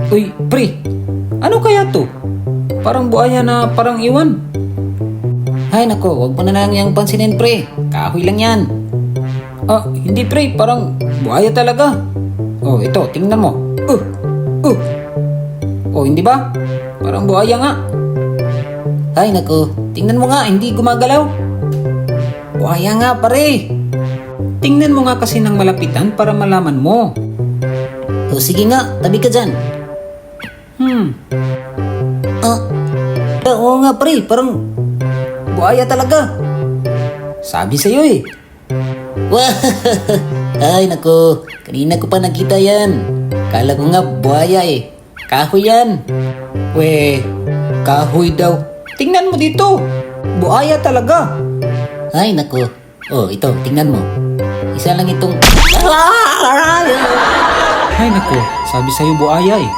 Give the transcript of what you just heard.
Uy, pre, ano kaya to? Parang buaya na parang iwan. Ay nako, wag mo na lang yung pansinin, pre. Kahoy lang yan. Ah, hindi pre, parang buaya talaga. Oh, ito, tingnan mo. Oh, hindi ba? Parang buaya nga. Ay nako, Tingnan mo nga, hindi gumagalaw. Buaya nga, pare. Tingnan mo nga kasi ng malapitan para malaman mo. O sige nga, tabi ka dyan. Ah, ah, oo nga pre, parang buaya talaga. Sabi sa'yo eh. Wah! Ay nako, kanina ko pa nakita yan. Kala ko nga buhaya eh. Kahoy yan. We, kahoy daw. Tingnan mo dito. Buaya talaga. Ay nako. Oh, ito, tingnan mo. Isa lang itong. Ay nako, sabi sa'yo buaya eh.